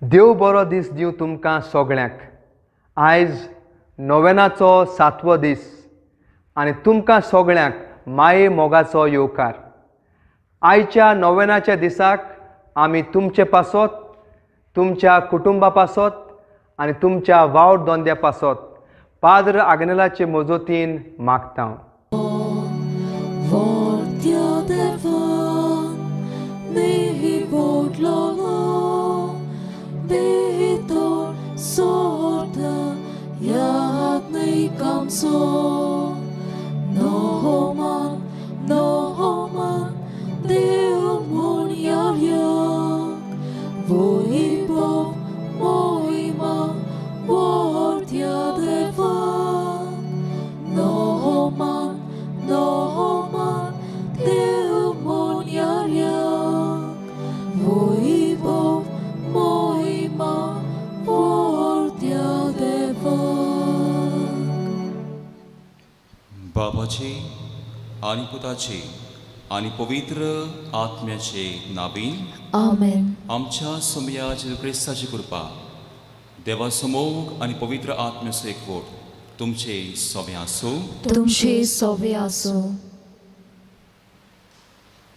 देव बरो दीस दिवं तुमकां सगळ्यांक. आयज नोवेनाचो सातवो दीस आनी तुमकां सगळ्यांक माये मोगाचो येवकार. आयच्या नोवेनाच्या दिसाक आमी तुमचे पासत, तुमच्या कुटुंबा पासत आनी तुमच्या वावर धंद्या पासत पाद्र आग्नेलाचे मजतीन मागता. बाबाचे आनी पुताचे आनी पवित्र आत्म्याचे नावीन आमेन. आमच्या सोमया जेजू क्रिस्ताची कृपा, देवाचो मोग आनी पवित्र आत्म्याचो एकवट तुमचे सोबे आसूं. तुमचे सोबे आसूं.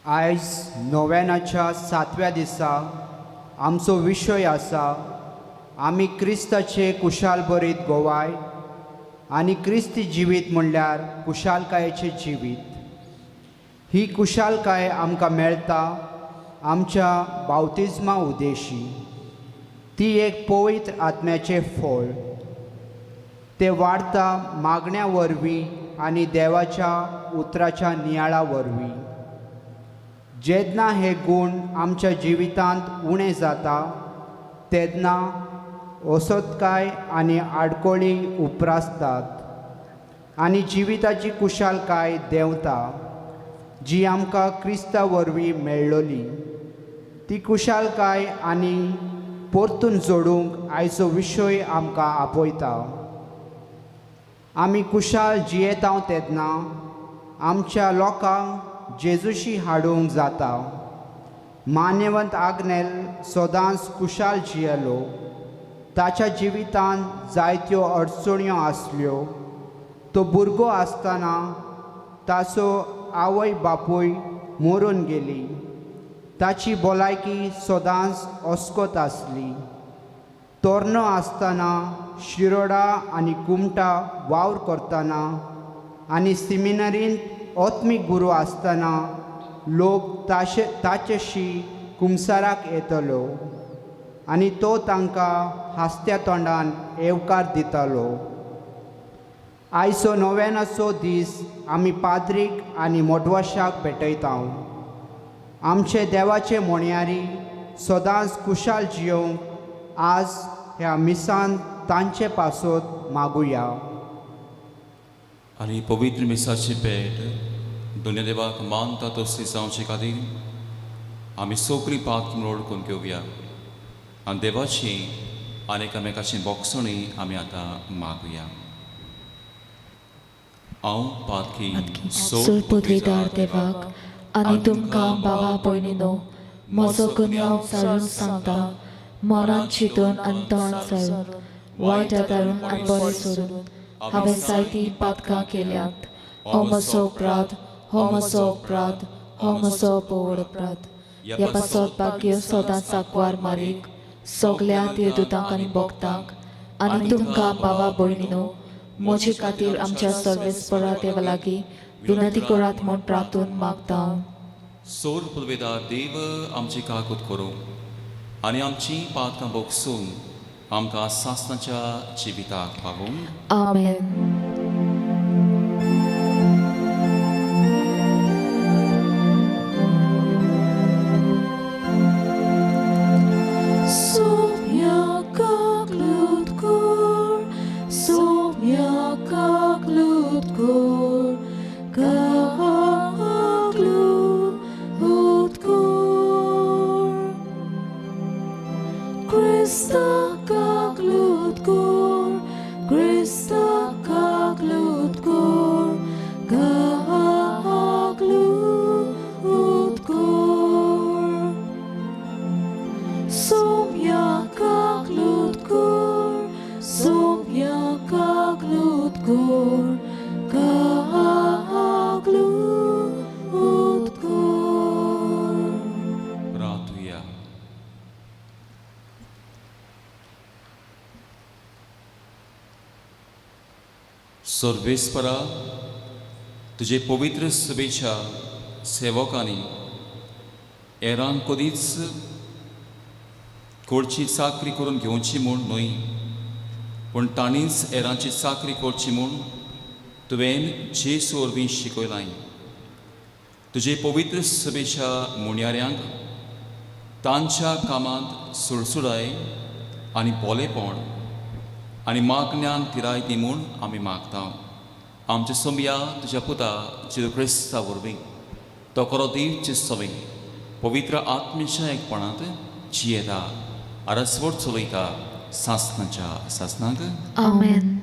आयज नोवेनाच्या सातव्या दिसा आमचो विशय आसा आमी क्रिस्ताचे कुशाल बरीत गोवाय आनी क्रिस्ती जिवीत म्हणल्यार कुशालकायेचें जिवीत. ही कुशालकाय आमकां मेळटा आमच्या बावतिज्मा उद्देशी. ती एक पवित्र आत्म्याचें फळ. तें वाडता मागण्या वरवीं आनी देवाच्या उतराच्या नियाळा वरवीं. जेन्ना हे गूण आमच्या जिवितांत उणें जाता तेन्ना असोतकाय आनी आडकोळी उप्रासतात आनी जिविताची कुशालकाय देंवता जी आमकां क्रिस्ता वरवीं मेळ्ळोली. ती कुशालकाय आनी परतून जोडूंक आयचो विशय आमकां आपयता. आमी कुशाल जियेता तेन्ना आमच्या लोकांक जेजूशी हाडूंक जाता. मान्यवंत आग्नेल सदांच कुशाल जियेलो. ताच्या जिवितांत जायत्यो अडचण्यो आसल्यो. तो भुरगो आसतना ताचो आवय बापूय मरून गेली. ताची भलायकी सदांच अस्कत आसली. तोरणो आसतना शिरोडा आनी कुमटा वावर करतना आनी सिमिनरींत आत्मीक गुरू आसतना लोक ताचेशी कुमसाराक येतलो आनी तो तांकां हांसत्या तोंडान येवकार दितालो. आयचो नोवेनाचो दीस आमी पाद्रीक आनी मोटवाशाक भेटयता. आमचे देवाचे मोणयारी सदांच कुशाल जियोवंक आज ह्या मिसान तांचे पासत मागुया. आनी पवित्र मिसाची भेट दोन्या देवाक मानता तसली जावचे खातीर आमी सगळीं पात्र म्हणून ओळखून घेवया आनी देवाची आनी एकामेकाची बोगसणी आमी आतां मागुया. हांव पातकी सोड पदवीदार देवाक आनी तुमकां बाबा भयणीनो म्हजो गुन्यांव सारून सांगता. मनान चिंतून आनी तोंड सारून वायट आदारून आनी बरें सोडून हांवें जायतीं पातकां केल्यांत. हो म्हजो अपराध, हो म्हजो अपराध, हो म्हजो पोवड अपराध. ह्या पासत भाग्य सदांच साकवार मारीक सगल्या देवदूतांक आनी भक्तांक आनी तुमकां बाबा भयणीनो म्हजे खातीर आमच्या सर्वेस्परा देवा लागीं विनंती करात म्हूण प्रार्थून मागता. सोर पुलवेदार देव आमची काकूत करूं आनी आमची पातकां बोगसून आमकां सासणाच्या जिविताक पावूं. आमेन. Krista kaglutkur, Krista kaglutkur. सर्वेस्परा, तुजे पवित्र सभेच्या सेवकांनी हेरांक कदीच करची चाकरी करून घेवची म्हूण न्हय, पूण तांणीच हेरांची चाकरी करची म्हूण तुवें जेजू वरवीं शिकयलां. तुजे पवित्र सभेच्या मुणयाऱ्यांक तांच्या कामांत सुळसुळाय आनी बोलेपण आनी मागण्यान तिराय दी म्हूण आमी मागता. आमच्या सोमया तुज्या पुता जेजू क्रिस्ता वरवीं, तो खरो देवचे सवय पवित्र आत्मेच्या एकपणांत जियेता, आरसवट चलयता सासणाच्या सासणाक. आमेन.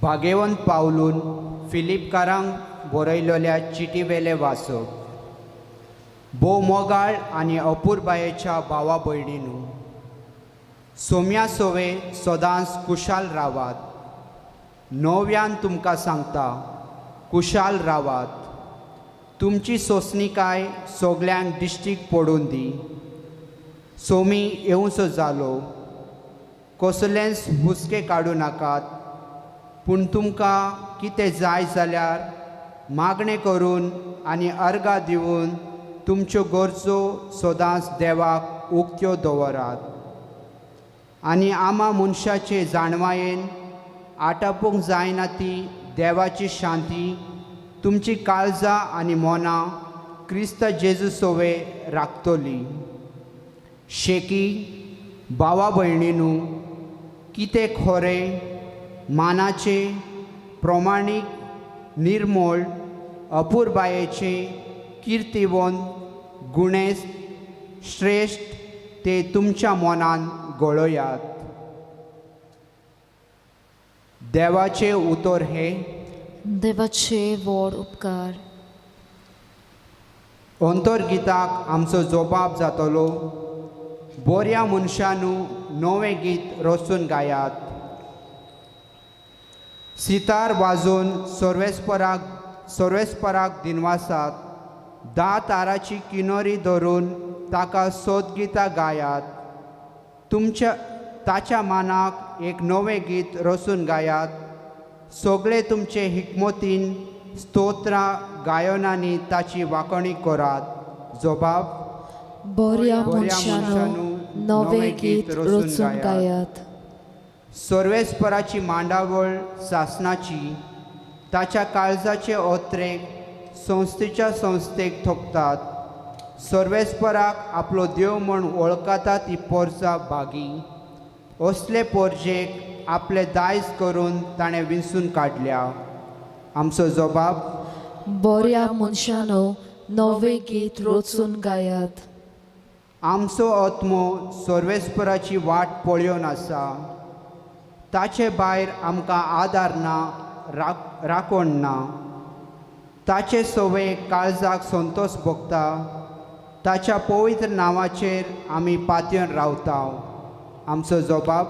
भागेवंत पावलून फिलिपकारांक बरयलेल्या चिटीवेलें वाचप. भोव मोगाळ आनी अपुरबायेच्या भावा भयणीनू, सोम्या सोवे सदांच कुशाल रावात. नव्यान तुमकां सांगता, कुशाल रावात. तुमची सोंसणीकाय सगल्यांक दिश्टीक पडून दी. सोमी येवचो जालो, कसलेंच हुस्के काडूं नाकात, पूण तुमकां कितें जाय जाल्यार मागणें करून आनी अर्गां दिवन तुमच्यो गरजो सदांच देवाक उक्त्यो दवरात. आनी आमा मनशाचे जाणवायेन आटापूंक जायना ती देवाची शांती तुमची काळजां आनी मनां क्रिस्त जेजू सोवे राखतली. शेकी भावा भयणीनू, कितें खरें, मानाचें, प्रमाणीक, निर्मळ, अपुरबायेचें, किर्तिवंत, गुणेस्त, श्रेश्ठ ते तुमच्या मनान गळयात. देवाचें उतर हें. देवाचे व्हड उपकार. अंतर्गिताक आमचो जबाब जातलो. बऱ्या मनशानू, नवें गीत रचून गायात. सितार वाजोवन सर्वेस्पराक सर्वेस्पराक दिनवासात. धा ताराची किनोरी धरून ताका सोदगितां गायात. तुमच्या ताच्या मानाक एक नवें गीत रचून गायात. सगळे तुमचे हिकमतीन स्तोत्रां गायनांनी ताची वाखणी करात. जबाब. बऱ्या बऱ्या मनशानो, मनशानू, नवें गीत रचून गायात. सर्वेस्पराची मांडावळ सासणाची, ताच्या काळजाचे ओत्रेक संस्थेच्या संस्थेक थोपतात. सर्वेस्पराक आपलो देव म्हूण वळखता ती पोरसा भागी. असले पोरजेक आपले दायज करून ताणें विंचून काडल्या. आमचो जबाब. बऱ्या मनशानो, नवें गीत रचून गायात. आमचो आत्मो सर्वेस्पराची वाट पळयोवन आसा. ताचे भायर आमकां आदार ना, राखण ना. ताचे सवे काळजाक संतोश भोगता. ताच्या पवित्र नांवाचेर आमी पातयेवन रावता. आमचो जबाब.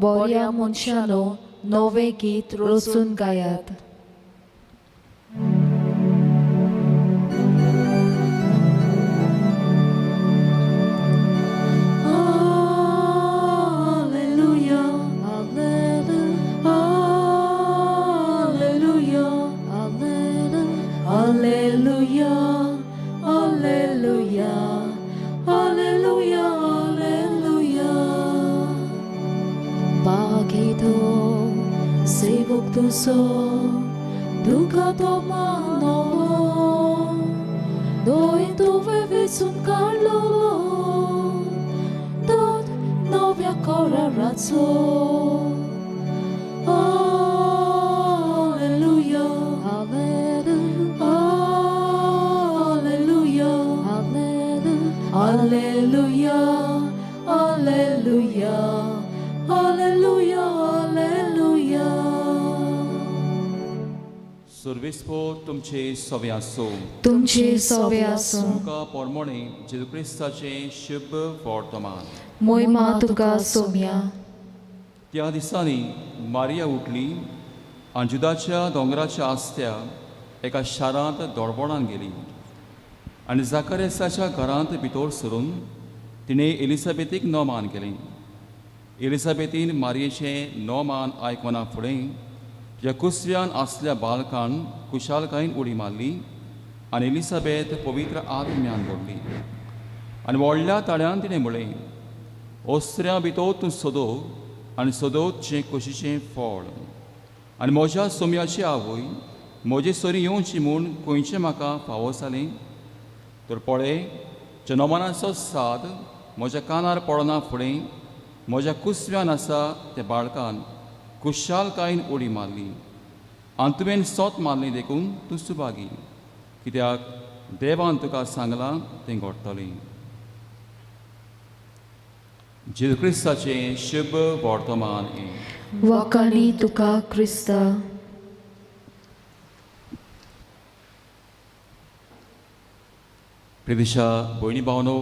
बऱ्या मनशानो, नवें गीत रचून गायात. Alleluia, Alleluia, Alleluia, Alleluia, Alleluia, Alleluia. Bagito सेवक तुजो दुखातो मानवलो, दोय तुवें वेंचून काडलोलो dot नव्या कराराचो. Alleluia, Alleluia, Alleluia, Alleluia, Alleluia, Alleluia. सर्वेस्पोर तुमचे सवे आसूं. तुमचे सवे आसूं. तुमकां पोरमोणे जेजू क्रिस्ताचें शुभ वर्तमान. मोहिमा तुका सोम्या. त्या दिसांनी मारिया उठली आनी जुदाच्या दोंगराच्या आस्त्या एका शारांत दोडबोणान गेली आनी जाकारियासाच्या घरांत भितर सरून तिणें एलिसाबेतीक नमान केलें. एलिझाबेथीन मारयेचें नोमान आयकना फुडें तिच्या कुसव्यान आसल्या बालकान कुशालकायेन उडी मारली आनी एलिझाबेथ पवित्र आत्म्यान भरली आनी व्हडल्या ताळ्यान तिणें म्हळें, ओसऱ्या भितर तूं सोदो आनी सोदो तुजें कुशीचें फळ आनी म्हज्या सोम्याची आवय म्हजे सरी येवची म्हूण खंयचें म्हाका फावो जालें? तर पळय, जनमनाचो साद म्हज्या कानार पडना फुडें म्हज्या कुसव्यान आसा त्या बाळकान खुशालकायेन उडी मारली आनी तुवें सोत मारली देखून तूं सुभागी, कित्याक देवान तुका सांगलां तें घडटलें. जेजू क्रिस्ताचें शुभ वर्तमान हें. वाकाणी तुका क्रिस्ता. प्रिदिशा भयणी भावनो,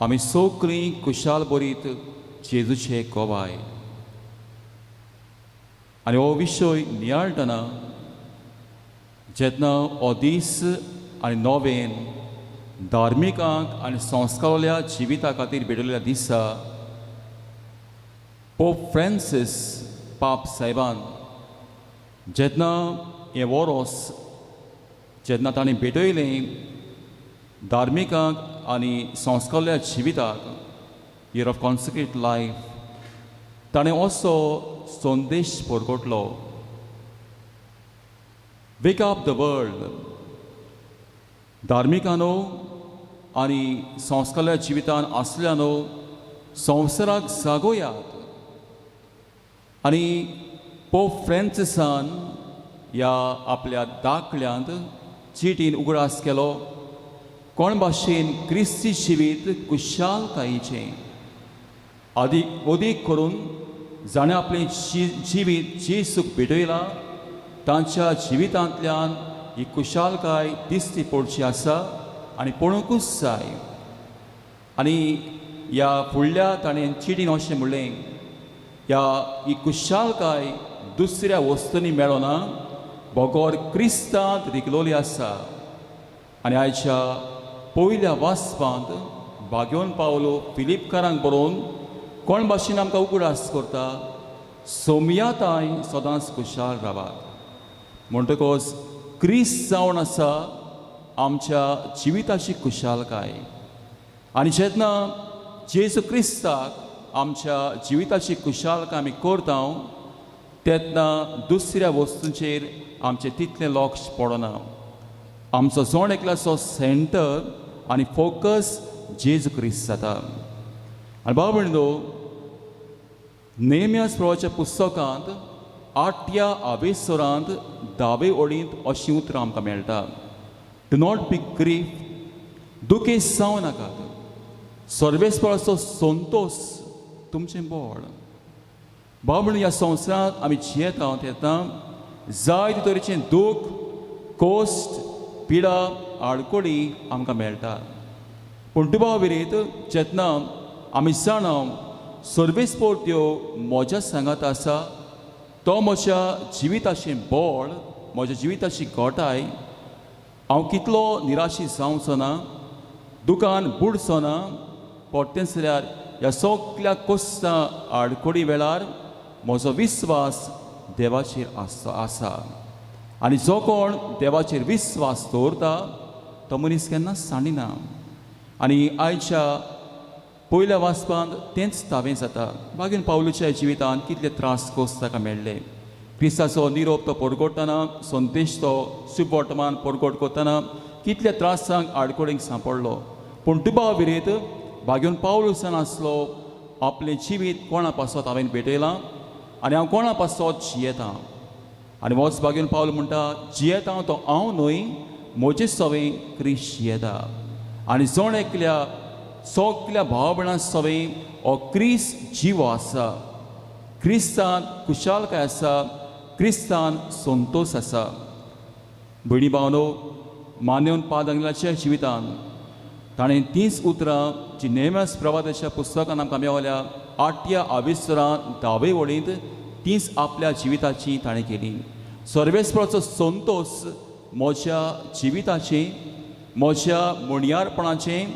आमी सगळीं कुशाल बरीत जेजूचे गोवाय आनी हो विशय नियाळटना जेन्ना हो दीस आनी नोवेन धार्मिकांक आनी संस्कारल्या जिविता खातीर भेटयल्ल्या दिसा पोप फ्रांसीस पाप साहेबान जेन्ना हें वरोस जेन्ना ताणें भेटयलें धार्मिकांक आनी संस्कारल्या जिविताक, इयर ऑफ कॉन्सिक्रेट लायफ, ताणें असो संदेश परगटलो, वेक अप the world. धार्मिकानो आनी संस्कारल्या जिवितान आसल्यानो संवसाराक जागोयात. आनी पोप फ्रांसिसान ह्या आपल्या दाखल्यांत चिटीन उगडास केलो कोण भाशेन क्रिस्ती जिवीत कुशालकायेचें अदीक अदीक करून जाणें आपलें जिवीत जेजूक भेटयलां तांच्या जिवितांतल्यान ही कुशालकाय दिश्टी पडची आसा आनी पळोवंकूच जाय. आनी ह्या फुडल्या ताणें चिटीन अशें म्हणलें, ह्या ही कुशालकाय दुसऱ्या वस्तूंनी मेळना बगर क्रिस्तांत रिगलोली आसा. आनी आयच्या पयल्या वाचपांत भाग्योन पावलो फिलिपकारांक बरोवन कोण भाशेन आमकां उगडास करता, सोमयाताय सदांच खुशाल रावात. म्हणटकच क्रिस्त जावन आसा आमच्या जिविताची खुशालकाय. आनी जेन्ना जेजू क्रिस्ताक आमच्या जिविताची खुशालकाय आमी करता तेन्ना दुसऱ्या वस्तूंचेर आमचें तितलें लक्ष पडना. आमचो जण एकल्याचो सेंटर आनी फोकस जेजू क्रिस्त जाता. आनी भाव भयणीनो, नेम्यास प्रवाच्या पुस्तकांत आठ्या आवेसरांत दावे ओळींत अशीं उतरां आमकां मेळटा, do not be grief, दुखेस्त जावं नाकात, सर्वेस्पराचो संतोश तुमचें बळ. भाव भयणी, ह्या संवसारांत आमी जियेता तेन्ना जायते तरेचें दूख, कोश्ट, पिडा, आडकोडी आमकां मेळटा. पूण दुबाव विरीत जेन्ना आमी जाणा सर्वेस्पर देव म्हज्या सांगात आसा, तो म्हज्या जिविताचें बळ, म्हज्या जिविताची घटाय, हांव कितलो निराशी जावचो ना, दुकान बुडचो ना, परतेंच जाल्यार ह्या सगल्या कोस्तां आडकोडी वेळार म्हजो विस्वास देवाचेर आसा. आनी जो कोण देवाचेर विस्वास दवरता तो मनीस केन्नाच सांडिना. आनी आयच्या पयल्या वाचपांत तेंच तावें जाता. बागीन पावलूच्या जिवितांत कितले त्रास कोस ताका मेळ्ळे. क्रिस्ताचो निरोप तो परगटतना, संदेश तो सुवर्तमान परगट करतना कितल्या त्रासांक आडकोडींक सांपडलो. पूण दुबाव विरीत भाग्योन पावलूसान आसलो आपलें जिवीत कोणा पासत हांवें भेटयलां आनी हांव कोणा पासत जियेतां. आनी होच भाग्योन पावल म्हणटा, जियेता तो हांव न्हय, म्हजे सवें क्रिस्त जियेता. आनी जण एकल्या सगल्या भाव भयणां सवें हो क्रिस्त जिवो आसा. क्रिस्तान खुशालकाय आसा, क्रिस्तान संतोश आसा. भयणी भावनो, मानेवन पाद आंगलाच्या जिवितान ताणें तींच उतरां जी नेम्यास प्रवादाच्या पुस्तकान आमकां मेवल्या आठ्या आविस्तरां धावे वळींत तींच आपल्या जिविताची ताणें केली. सर्वेस्पराचो संतोश म्हज्या जिविताचें, म्हज्या मुणयारपणाचें,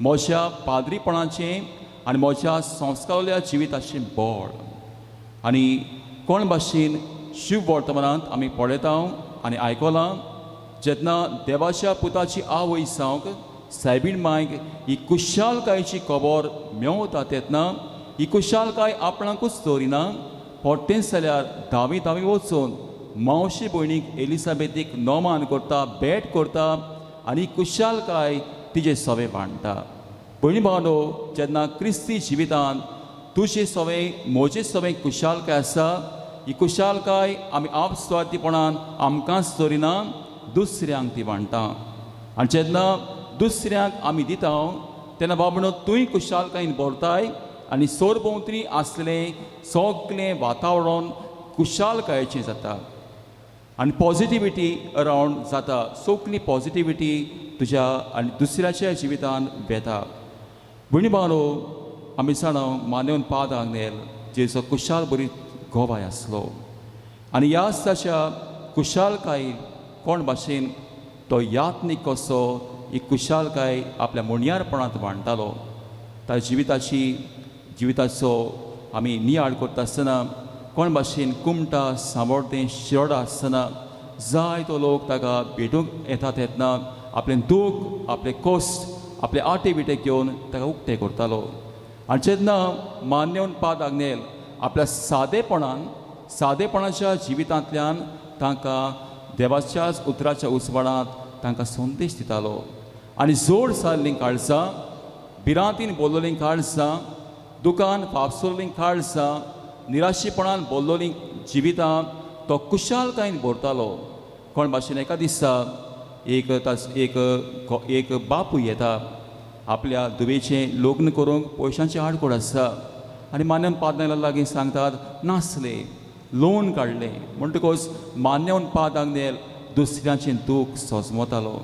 म्हज्या पाद्रीपणाचें आनी म्हज्या संस्कारल्या जिविताचें बळ. आनी कोण भाशेन शिव वर्तमानांत आमी पळयता आनी आयकलां, जेन्ना देवाच्या पुताची आवय जावंक सायबीण मायक ही कुशालकायेची खबर मेवता तेन्ना ही कुशालकाय आपणाकूच दवरिना, परतेंच जाल्यार धावी धावी वचून मावशी भयणीक एलिसाबेथीक नोमान करता, भेट करता आनी कुशालकाय तिजे सवे बांदता. भयणी भावनो, जेन्ना क्रिस्ती जिवितांत तुजे सवे म्हजे सवे कुशालकाय आसा, ही कुशालकाय आमी आपस्वार्थीपणान आमकांच दवरिना, दुसऱ्यांक ती बांदता. आनी जेन्ना दुसऱ्यांक आमी दिता तेन्ना बाबणो तूंय कुशालकायेन भरताय आनी सरभोंवतणी आसलें सगळें वातावरण कुशालकायेचें जाता आनी पॉजिटिविटी अरावंड जाता. सगळी पॉजिटिविटी तुज्या आनी दुसऱ्याच्या जिवितान वेता. भयणी भावनो, आमी जाणा मानेवन पाद आग्नेल जेचो कुशाल बरी गोवाय आसलो आनी ह्या ताच्या कुशालकाय कोण भाशेन तो यात्नीक कसो ही कुशालकाय आपल्या मुणयारपणांत वांडटालो. ताच्या जिविताचो आमी नियाळ करता आसतना कोण भाशेन कुमटा सांबोर्दें शिरोडा आसतना जाय तो लोक ताका भेटूंक येता तेन्ना आपलें दूख, आपलें कश्ट, आपले आटे बिटे घेवन ताका उक्तें करतालो. आनी जेन्ना मान्यवन पाद आग्नेल आपल्या सादेपणाच्या जिवितांतल्यान तांकां देवाच्याच उतराच्या उजवाडांत तांकां संदेश दितालो आनी जोड जाल्लीं काळजां, भिरांतीन बोल्लोलीं काळजां, दुकान फाफसोल्लीं काळजां, निराशेपणान बोल्लोलीं जिवितां तो कुशालकायेन भरतालो. कोण भाशेन एका दिसा एक तास एक एक बापूय येता आपल्या धुवेचें लग्न करूंक पयशांची आडकोड आसा आनी मान्यवन पाद लागीं सांगतात नासले लोन काडलें. म्हणटकच मान्यवन पाद आग्नेल दुसऱ्यांचें दूख सोजमतालो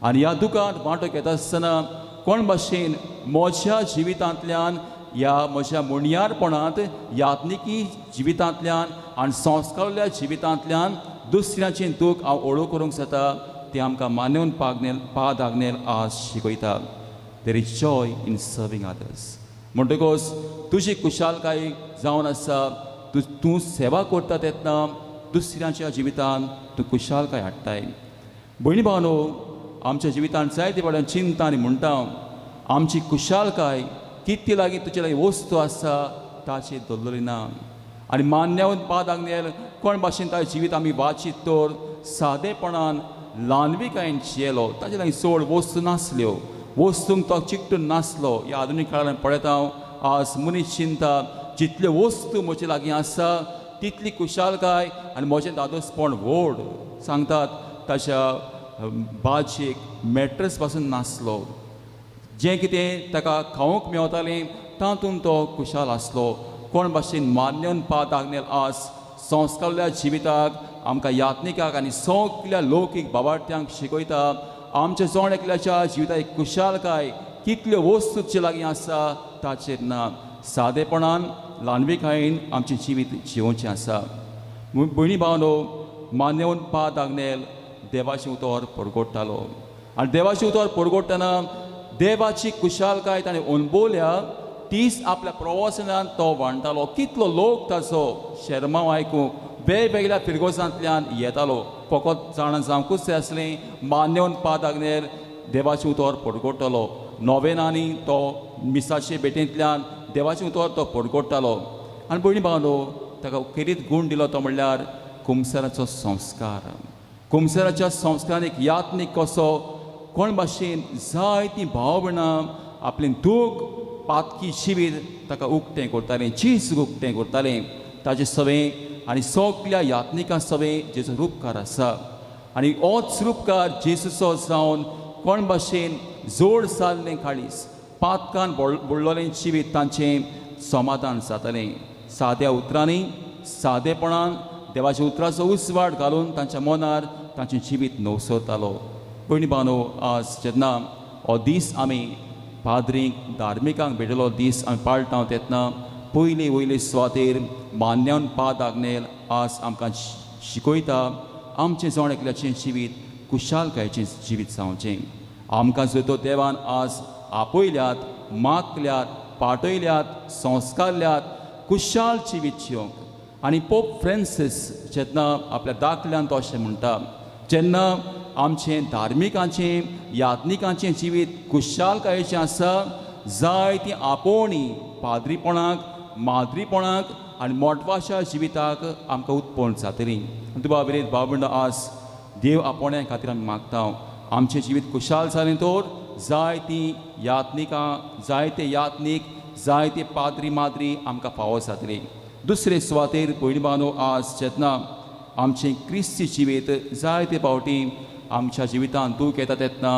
आनी ह्या दुखांत वांटो घेता आसतना कोण भाशेन म्हज्या जिवितांतल्यान ह्या म्हज्या मुणयारपणांत यात्निकी जिवितांतल्यान आनी संस्कारल्या जिवितांतल्यान दुसऱ्यांचें दूख हांव ओळख करूंक जाता तें आमकां मान्यवन पाद आग्नेल आज शिकयता. There is joy in serving others. म्हणटकच तुजी कुशालकाय जावन आसा, तूं सेवा करता तेन्ना दुसऱ्यांच्या जिवितान तूं कुशालकाय हाडटाय. भयणी भावनो, आमच्या जिवितान जायते फावटी चिंता आनी म्हणटा आमची कुशालकाय कितली लागीं तुजे लागीं वस्तू आसा ताचेर दवरलेली ना. आनी मान्यवन पाद आग्नेल कोण भाशेन ताजें जिवीत आमी वाचीत तर सादेपणान ल्हानविकायेन जियेलो. ताजे लागीं चड वस्तू नासल्यो, वस्तूंक तो चिकटून नासलो. ह्या आधुनीक काळान पळयता हांव आज मनीस चिंता जितल्यो वस्तू म्हजे लागीं आसा तितली कुशालकाय आनी म्हजें दादोसपण व्हड. सांगतात ताच्या बाजयेक मॅट्रस पासून नासलो, जें कितें ताका खावंक मेवतालें तातूंत तो खुशाल आसलो. कोण भाशेन मान्यवन पाद आग्नेल आज संस्कारल्या जिविताक आमकां यात्निकाक आनी सगल्या लौकीक बाबार्थ्यांक शिकयता आमच्या जण एकल्याच्या जिविताक एक कुशालकाय कितल्यो वस्तू तुजे लागीं आसा ताचेर ना, सादेपणान ल्हानविकायेन आमचें जिवीत जिवोवचें आसा. भयणी भावनो, मान्यवन पाद आग्नेल देवाचें उतर परगोडटालो आनी देवाचें उतर परगोडटना देवाची कुशालकाय ताणें अणभवल्या तीच आपल्या प्रवासनान तो वांडटालो. कितलो लोक ताचो शेरमांव आयकूंक वेगवेगळ्या फिरगोजांतल्यान येतालो. फकत जाणा जावंकूच जाय आसलें मान्यवन पाद आग्नेल देवाचें उतर परगोडटालो. नोवेनांनी तो मिसाचे भेटेंतल्यान देवाचें उतर तो परगोडटालो. आनी भयणी भावनो, ताका खेरीत गूण दिलो तो म्हणल्यार कुमसराचो संस्कार. कुमसराच्या संस्कारान एक यात्नीक कसो कोण भाशेन जायतीं भाव भयणां आपलें दूख पातकी जिवीत ताका उक्तें करतालें, चीज उक्तें करतालें. ताजे सवें आनी सगल्या यात्निकां सवें जेजो रुपकार आसा आनी होच रुपकार जेजूचो जावन कोण भाशेन जोड जाल्लें काळीस पातकान बुडलोलें जिवीत तांचें समाधान जातालें. साद्या उतरांनी सादेपणान देवाच्या उतराचो उजवाड घालून तांच्या मनार तांचें जिवीत नवसरतालो. भयणी भावनो, आज जेन्ना हो दीस आमी पाद्रींक धार्मिकांक भेटयलो दीस आमी पाळटा तेन्ना पयली वयले सुवातेर मान्यवन पाद आग्नेल आज आमकां शिकयता आमचें जण एकल्याचें जिवीत कुशालकायेचें जिवीत जावचें. आमकां जर तो देवान आज आपयल्यात, मागल्यात, पाठयल्यात, संस्कारल्यात कुशाल जिवीत जिवंक. आनी पोप फ्रांसीस जेन्ना आपल्या दाखल्यान तो अशें म्हणटा, जेन्ना आमचें धार्मिकांचें यात्निकांचें जिवीत कुशालकायेचें आसा, जायतीं आपोवणी पाद्रीपणाक, माद्रीपणाक आनी मोटवाच्या जिविताक आमकां उत्पन्न जातली. तुका विरेत भाव आज देव आपोवण्या खातीर आमी मागता, आमचें जिवीत कुशाल जालें तर जायतीं यात्निकां, जायते यात्नीक, जायते पाद्री माद्री आमकां फावो जातली. दुसरे सुवातेर भयणी बांदो आज जेन्ना आमचें क्रिस्ती जिवीत जायते फावटी आमच्या जिवितांत दूख येता तेन्ना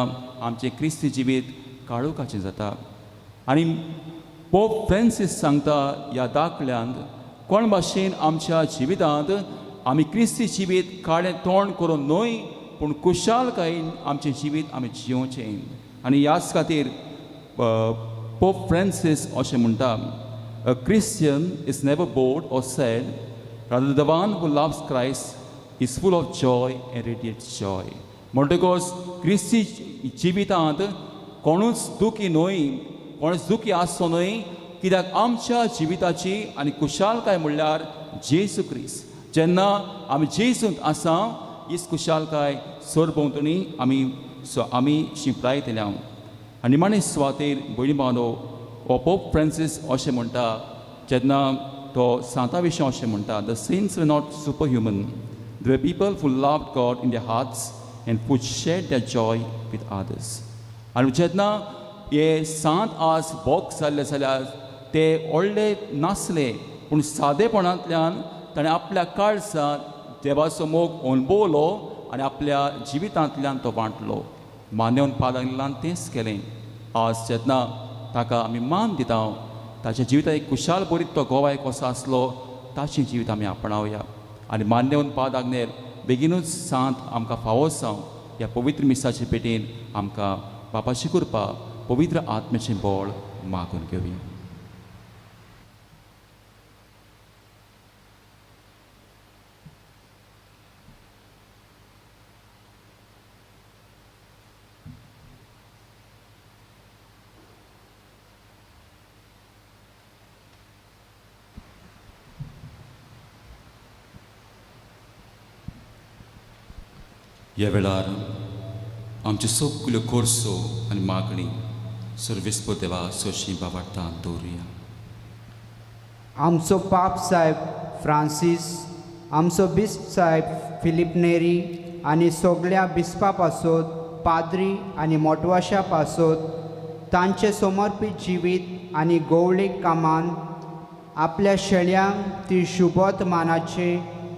आमचें क्रिस्ती जिवीत काळोखाचें जाता. आनी पोप फ्रांसीस सांगता ह्या दाखल्यांत कोण भाशेन आमच्या जिवितांत आमी क्रिस्ती जिवीत काळें तोंड करून न्हय, पूण कुशालकायेन आमचें जिवीत आमी जियोवचें. आनी ह्याच खातीर पोप फ्रांसीस अशें म्हणटा, A Christian is never bored or sad, rather the one who loves Christ is full of joy and radiates joy. म्हणटकच क्रिस्ती जिवितांत कोणूच दुखी न्हय, कोणूच दुखी आसचो न्हय, कित्याक आमच्या जिविताची आनी कुशालकाय म्हणल्यार जेजू क्रिस्त. जेन्ना आमी जेजूंत आसा, हीच कुशालकाय सरभोंवतणी आमी शिंपडायतले. आनी निमाणे सुवातेर भयणी बांदो हो पोप फ्रांसीस अशें म्हणटा, जेन्ना तो सांता विशीं अशें म्हणटा, the saints were not super human, they people who love God in their hearts and who share their joy with others. आनी जेन्ना हे सांत आज बोक जाल्ले जाल्यार ते व्हडले नासले, पूण सादेपणांतल्यान ताणें आपल्या काळजांत देवाचो मोग अणभवलो आनी आपल्या जिवितांतल्यान तो वांटलो. मानेवन पादांतल्यान तेंच केलें. आज जेन्ना ताका आमी मान दिता, ताच्या जिविता एक कुशाल बरीत तो गोवाय कसो आसलो ताचें जिवीत आमी आपणावया. आनी मान्यवन पाद आग्नेर बेगीनूच सांत आमकां फावो जावं ह्या पवित्र मिसाचे पेटेन आमकां बापाची कृपा, पवित्र आत्म्याचें बळ मागून घेवया. ह्या वेळार आमच्यो सगल्यो खोर्सो आनी मागणी सर्वेस्पर देवा सोशी बाबार्तान दवरुया. आमचो पाप साहेब फ्रांसीस, आमचो बिस्प साहेब फिलीप नेरी आनी सगल्या बिस्पा पासत, पाद्री आनी मोटवाशा पासत, तांचें समर्पीत जिवीत आनी गोवळीक कामान आपल्या शेळयांक ती शुभत मानाचे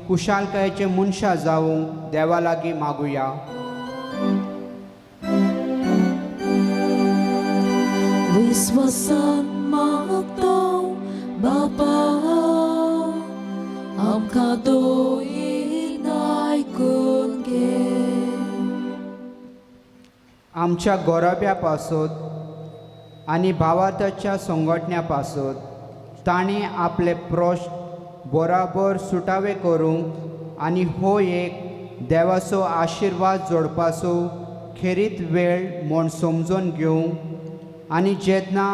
कुशालकायेचे मनशां जावंक देवा लागीं मागुया. विस्वासान मागता बापा, आमकां दोयीन आयकून घे. आमच्या गोरब्या पासत आनी भावार्थाच्या संघटण्या पासत तांणी आपले प्रश्न बराबर सुटावे करूंक आनी हो एक देवाचो आशिर्वाद जोडपाचो खेरीत वेळ म्हूण समजून घेवंक आनी जेन्ना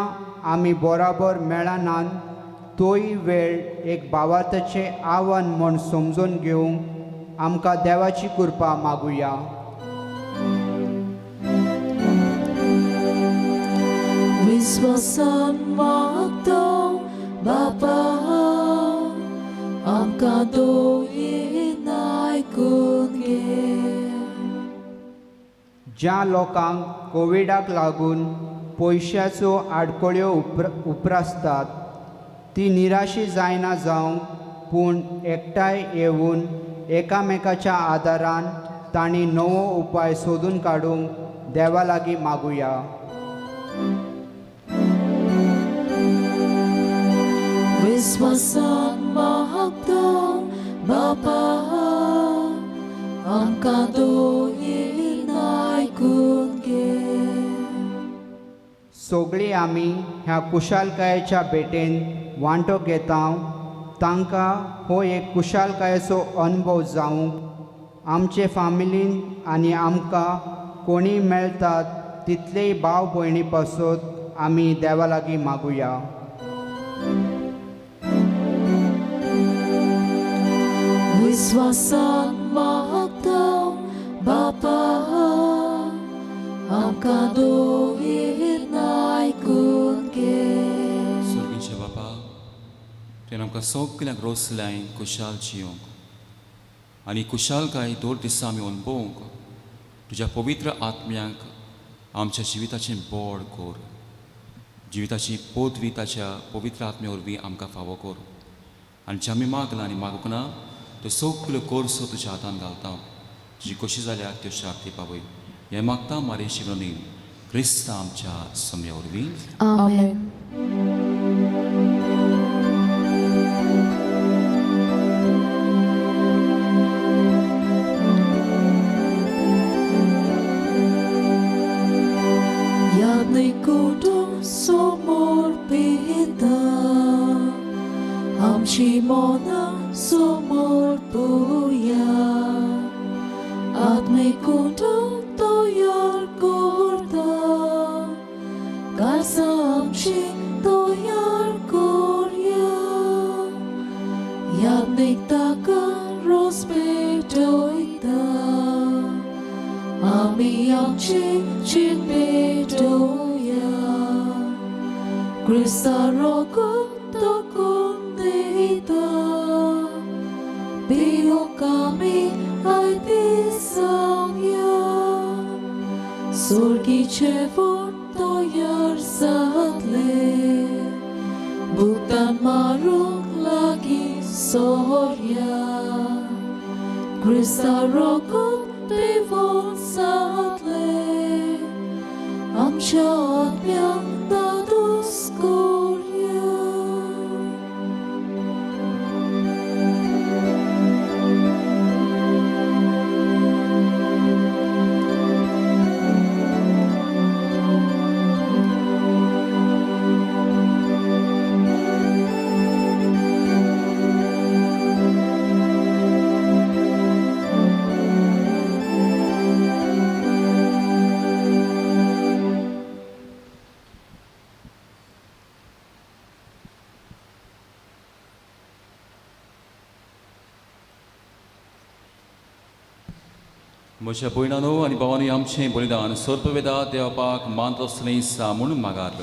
आमी बराबर मेळनात तोय वेळ एक भावार्थाचें आव्हान म्हूण समजून घेवंक आमकां देवाची कृपा मागुया. विस्वासान मागता बापा, आमकां दोयीन आयकून घे. ज्या लोकांक कोविडाक लागून पयशाच्यो आडखळ्यो उप्रासतात ती निराशी जायना जावंक, पूण एकठांय येवन एकामेकाच्या आदारान तांणी नवो उपाय सोदून काडूंक देवा लागीं मागुया. विस्वासान मागता बापा, आमकां दोयीन आयकून घे. सगळीं आमी ह्या कुशालकायेच्या भेटेन वांटो घेता, तांकां हो एक कुशालकायेचो अणभव जावंक आमचे फामिलीन आनी आमकां कोणी मेळटात तितलेय भाव भयणी पासत आमी देवा लागीं मागुया. विस्वासान मागता बापा आमकां दोहीत आयकून घे. सर्गीचे बापा, तुवें आमकां सगल्यांक रोसल्याय खुशाल जियोंक आनी खुशालकाय दर दिसा आमी अणभवंक तुज्या पवित्र आत्म्याक आमच्या जिविताचें बोड कर. जिविताची पदवी ताच्या पवित्र आत्म्या वरवीं आमकां फावो कर आनी जें आमी मागलां आनी मागूंक ना त्यो सगल्यो कोर्सो तुज्या हातान घालता. तुजी कशी जाल्यार त्यो शार्ती पावय हें मागता मारे शिवनी क्रिस्ता आमच्या सम्या वरवीं. आमेन. समर्पिता आमची मनां समर्पुया आत्मिक तयार करता काळजां आमची तयार करया याज्ञीक ताका रोस पेटयता आमी आमची जीण पेटोवया क्रिस्ता रगत दिता पिवंक आमी आयती जावया सुर्गीचे वट तयार जातले भुतान मारूंक लागीं सोरया क्रिस्ता रगत पिवून जातले आमच्या आत्म्यांक दादोस करया. म्हज्या भयणानो आनी भावांनी आमचें बलिदान सर्पवेदा देवपाक मानतसलें सा म्हणून मागात.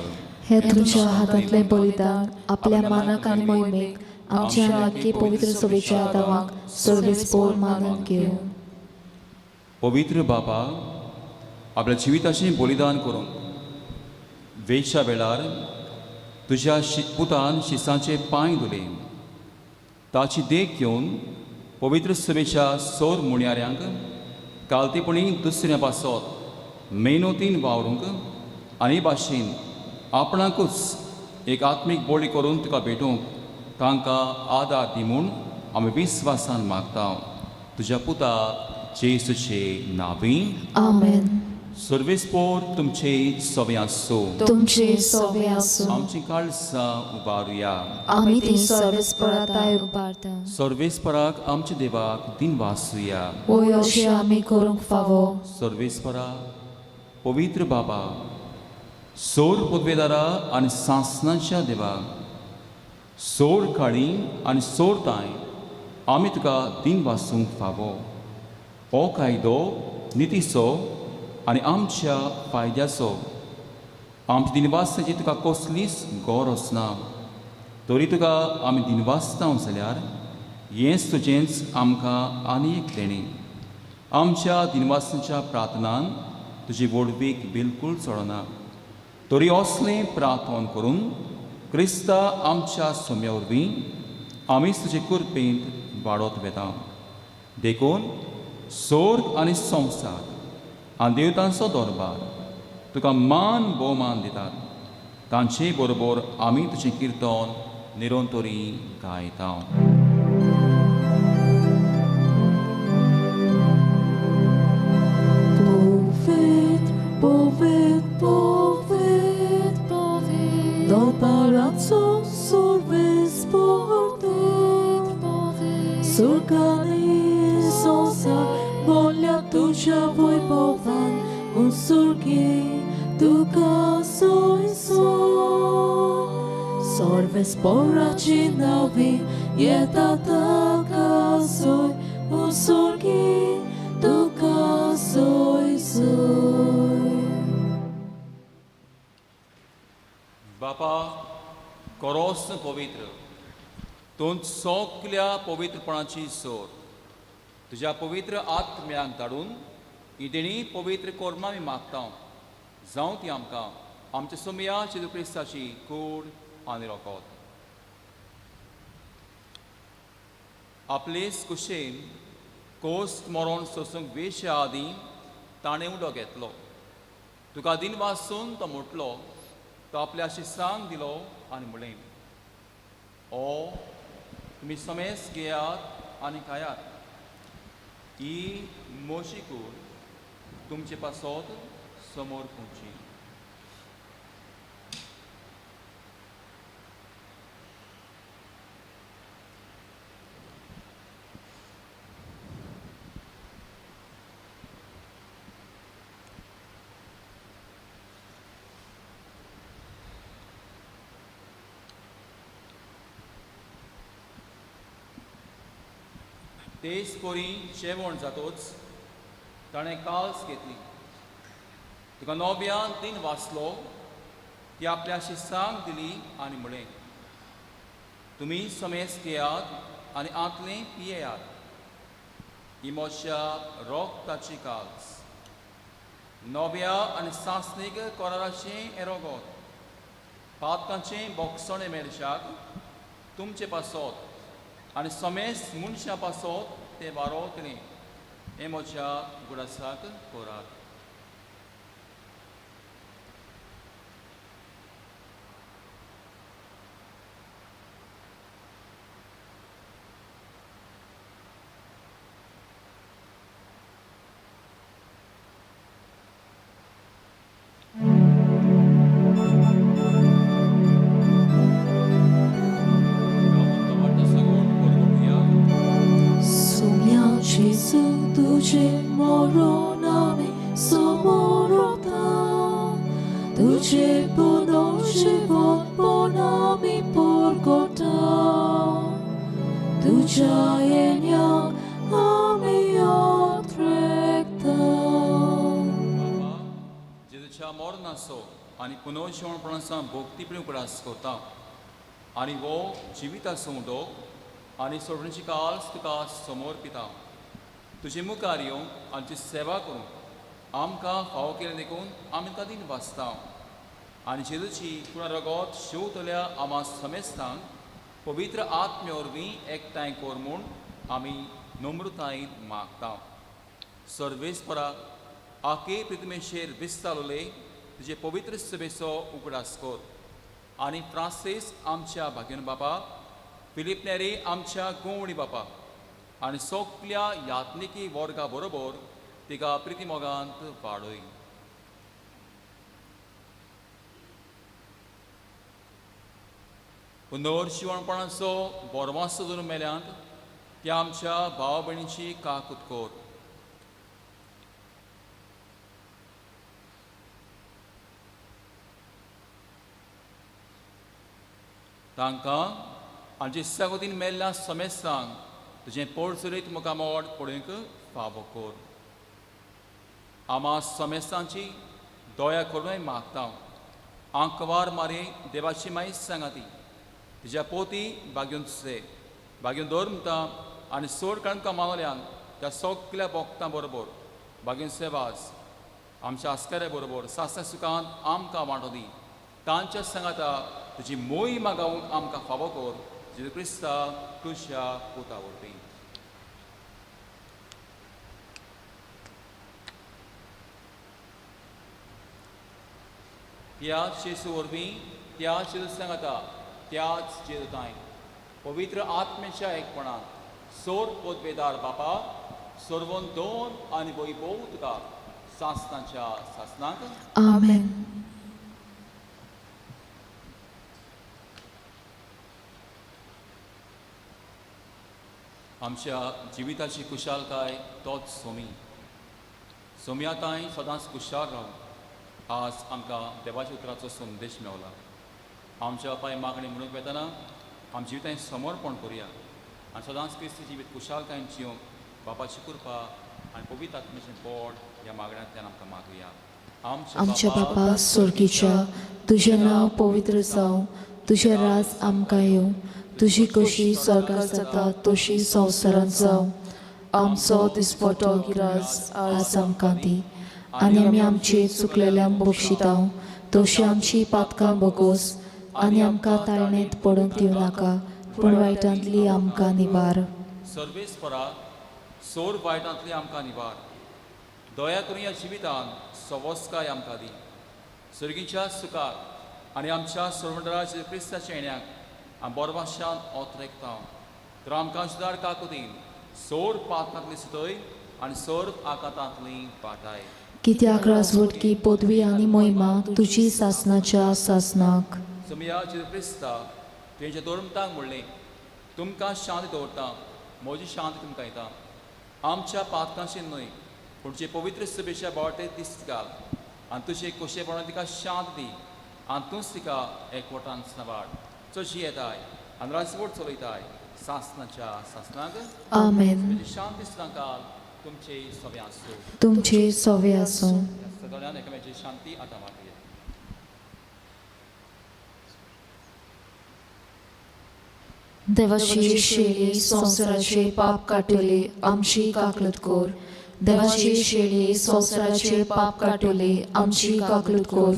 हे तुमच्या हातांतलें बलिदान आपल्या मानाक आनी मोहिमेक आमच्या आनी पवित्र सभेच्या आदावाक सर्वेस्पोर मानून घेवं. पवित्र बापा, आपल्या जिविताचें बलिदान करूंक वेच्या वेळार तुज्या पुतान शिसांचे पांय धुले. ताची देख घेवन पवित्र सभेच्या सौर मुणयाऱ्यांक कालतेपणी दुसऱ्या पासत मेहनतीन वावरूंक आनी भाशेन आपणाकूच एक आत्मीक बळी करून तुका भेटूंक तांकां आदार दी म्हूण आमी विस्वासान मागता तुज्या पुता जेसूचे नांवी. आमेन. सर्वेस्पोर तुमचे सवे आसूं. तुमचे सोवे आसूं. आमची काळसां उबारुया. आमी ती सर्वेस्पराताय उबारता. सर्वेस्पराक आमच्या देवाक दिनवासुया. वय अशें आमी करूंक फावो. सर्वेस्परा, पवित्र बाबा, सोर पदवेदारा आनी सासणाच्या देवा, सोर काळी आनी सोर ताय आमी तुका दिनवासूंक फावो. हो कायदो नितीचो आनी आमच्या फायद्याचो. आमच्या दिनवासाची तुका कसलीच गरज ना, तरी तुका आमी दिनवासता जाल्यार हेंच तुजेंच आमकां आनी एक देणें. आमच्या दिनवासाच्या प्रार्थनान तुजी व्हडवीक बिलकूल चडना, तरी असलें प्रार्थन करून क्रिस्ता आमच्या सोम्या वरवीं आमीच तुजे कृपेंत वाडत वेता. देखून सोर्ग आनी संवसार आनी देवतांचो दरबार तुका मान भोवमान दितात. तांचे बरोबर आमी तुजें किर्तन निरंतरी गायता. Povet, povet, povet, povet, Dal palazzo sorves portet, Surcani sosa, voglia tuja voi povan, un surgi तुका सोय सोय सर्वेस्पोराची नवी येता ताका सोय उसोर्गी तुका सोय सोय. बापा कोरोस पवित्र तूं सगल्या पवित्रपणाची सोर तुज्या पवित्र आत्म्याक धाडून ही देणी पवित्र कोर्मा आमी मागता जावं ती आमकां आमच्या सोमया जेजू क्रिस्ताची कूड आनी रोकोत. आपलेच कुशेन कोस मरोण सोसूंक वेश्या आदीं ताणें उदक घेतलो तुका दिन वासून तो म्हटलो तो आपल्या शिसांक दिलो आनी म्हणलें ओ तुमी समेस घेयात आनी खायात ही म्हजी कूड तुमचे पासत समोर पुची. तेच परी जेवण जातोच ताणें काल्स घेतली तुका नव्यान दिन वाचलो ती आपल्या शिसांक दिली आनी म्हणलें तुमी समेस घेयात आनी आंतलें पियेयात ही म्हज्या रोगताची काल्स नव्या आनी सांसणीक कराराचें हें रोगत पातकांचें बोगसणें मेळशाक तुमचे पासत आनी समेस मनशां पासत तें वारोतलें हें म्हज्या गुडासाक करात. तुझे moronami somorota तुझे पुनर्जीवन ponami porgota तुझ्या येण्याक आमी otrekta. बाबा जेजूच्या मरणाचो आनी पुनर्जीवनपणाचो भोक्तीपणी उगडास करता आनी हो जिविताचो उदक आनी सोडणीची काल्स तुका समर्पिता तुजे मुखार येवंक आमची सेवा करूंक आमकां फावो केलें देखून आमी तुका दिन वाचता आनी जेजूची पुणा रगत शिंवतल्या आमा समेस्तांक पवित्र आत्म्या वरवीं एकठांय कर म्हूण आमी नम्रतायेन मागता. सर्वेस्परा आके प्रितमेचेर विस्तारले तुजे पवित्र सभेचो उगडास कर आनी फ्रांसीस आमच्या भाग्यन बापा फिलीप नेरी आमच्या गोवणी बापा आनी सगल्या यात्निकी वर्गा बरोबर तिका प्रितीमोगांत वाडय. पुनर्जिवणपणाचो बोरवासो धरून मेल्यांत त्या आमच्या भाव भयणीची काकूत कर. तांकां आमचे सागोतीन मेल्ल्या समेस्तांक तुजें पोळसुरीत मुखामोड पळोवंक फावो कर. आमा समेस्तांची दया करूनय मागता आंकवार मारे देवाची मायस सांगाती तिज्या पोती बागेवन से बागेवन दवर म्हणटा आनी सोड काडून मावल्यान त्या सगल्या बोगतां बरोबर बागेवन सेवास आमच्या आस्कऱ्या बरोबर सासण्या सुखांत आमकां वांटो दी तांच्या सांगाता तुजी मोही मागावून आमकां फावो कर जेजू क्रिस्ता तुज्या पुता वरवीं. त्याच जेजू वरवीं त्याच जेजू सांगाता त्याच जेजूताय पवित्र आत्म्याच्या एकपणान सोर पोतबेदार बापा सर्वन दोन आनी वैभव तुका सासनाच्या सासनाक. आमेन. आमच्या जिविताची कुशालकाय तोच सोमी सोमयाताय सदांच कुशाल रावूं आज आमकां देवाच्या उतराचो संदेश मेवला. आमच्या बापाय मागणी म्हणूंक वेतना आमच्या जिवितांत समर्पण करुया आनी सदांच क्रिस्ती जिवीत कुशालकायेन जिवंक बापाची कृपा आनी पवित्र आत्म्याचें बोड ह्या मागण्यांतल्यान आमकां मागुया. आमच्या बापा स्वर्गीच्या, तुजें नांव पवित्र जावं, तुजें राज आमकां येवं, तुजी कशी स्वर्गार जाता तशी संवसारांत जावं. आमचो दिसपटो गिरास आज आमकां दी आनी आमी आमचे चुकलेल्यांक बक्षिता तशी आमची पातकां भोगोस आनी आमकां ताळणेंत पडूंक दिवं नाका, पूण वायटांतली आमकां निवार. सर्वेस्परा सोर वायटांतली आमकां निवार. दया करून ह्या जिवितान सवस्काय आमकां दी. सर्गीच्या सुखाक आनी आमच्या सर्वंडराच्या क्रिस्ताच्या येण्याक आमी बोरवाशान ओतरेकता. तर आमकां सुदार काकुतीन सोर पातकांतली सुतय आनी सोर आकातांतली वाटाय. कित्याक राजवटकी पदवी आनी मोहिमा तुजी सासनाच्या सासनाक. सोमया जेजू क्रिस्ता तुवें धर्मतांक म्हणलें, तुमकां शांती दवरता, म्हजी शांती तुमकां दिता. आमच्या पातकांची न्हय पूण जे पवित्र सभेच्या बावटे दिस्त घाल आनी तुजे खोशयेपणान तिका शांत दी आनी तूंच तिका एकवटान सांबाळ. चशी येताय आनी राजवट चलयताय सासनाच्या सासनाक. आमेन. तुजी शांती सदांकाल तुमचे सगळे आसूं. तुमचे सोवे आसूं. सगळ्यान एकामेकाची शांती आतां मागया. देवाची शेळी संवसाराचे पाप काटले, आमची काकलत कोर. देवाची शेळी संवसाराचे पाप काटले, आमची काकलत कोर.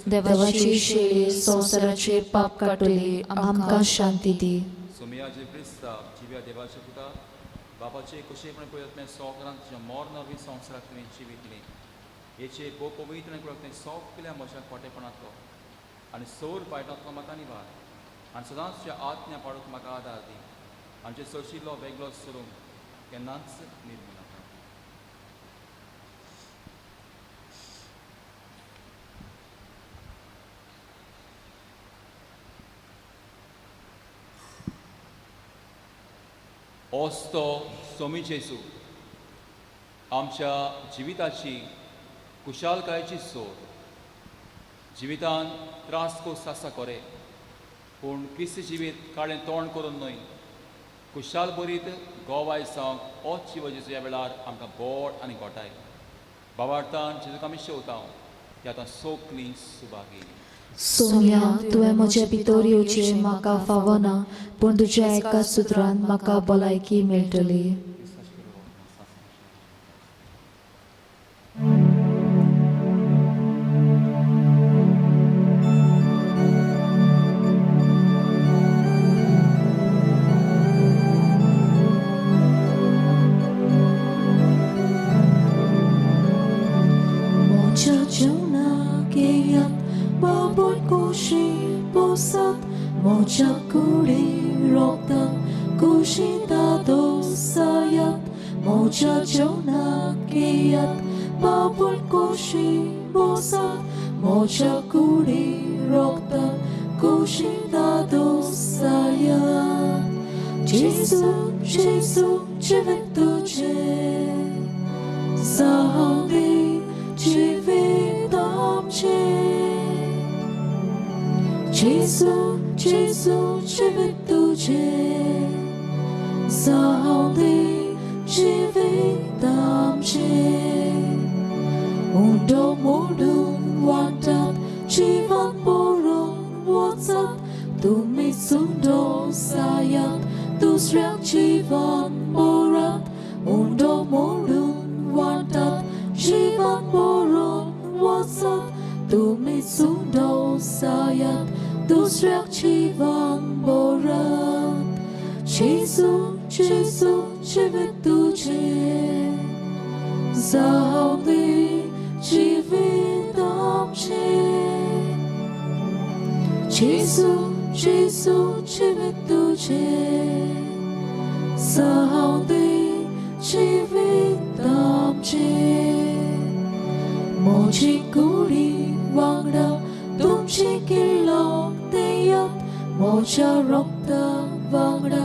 देवाची शेळी संवसाराचे पाप काटले, आमकां शांती दी. सोमया जे क्रिस्ता जिव्या देवाच्या पुता बापाचे खोशयेपण पळयत तुवें सगळ्यांक तुज्या मर्ण नवीन संवसाराक तुवें जिवितलें. हेचे भोव पवित्र पळोवप तुवें सगल्या म्हज्या खोटेपणांतलो आनी सोर पायटांतलो म्हाका निवार आनी सदांच तुज्या आत्म्या पाडूंक म्हाका आदार दी. आमचे सोशिल्लो वेगळो सोडूंक केन्नाच निर्मू नाका. ओस्तो सोमी जेजू आमच्या जिविताची कुशालकायेची सोर. जिवितान त्रास कोस आसा कोरे, पूण क्रिस्ती जिवीत काळें तोंड करून न्हय कुशाल बरीत गोवाय जावंक ओच जिव जेजू ह्या वेळार आमकां बोड आनी गोठाय. बाबार्थान जेजूक आमी शेवता ती आतां सोकली सुभागी. सोम्या, तुवें म्हजे भितर येवचें म्हाका फावना, पूण तुज्या एका सुत्रान म्हाका भलायकी मेळटली. म्हज्या जेवणाक येयात, बाबूय खोशी पोसात, म्हज्या कुडी रोगतान खोशी दादोसायात. म्हज्या जेवणाक येयात, बाबूय खोशी पोसात, म्हज्या कुडी रोगतान खोशी दादोसायात. जेजू जेजू जिवीत तुजें जावं दी जिवीत आमचें. जेजू जेजू जिवीत तुजें जावं दी जिवीत आमचें. उंडो मोडून वांटात जिवन पळोवन वचात, तुमी सुंदो सायात दुसऱ्याक जिवन बरात. उंडो मोडून वांटात जिवन पळोवन वचात, तुमी सुंदो सायात दुसऱ्याक जिवन बरात. जेजू जेजू जिवीत तुजें जावं दी जिवीत आमचें. जेजू जेजू जिवीत तुजें जावं दी जिवीत आमचें. म्हजी कुडी वांगडा तुमची किल्लो दियात, म्हज्या रोगता वांगडा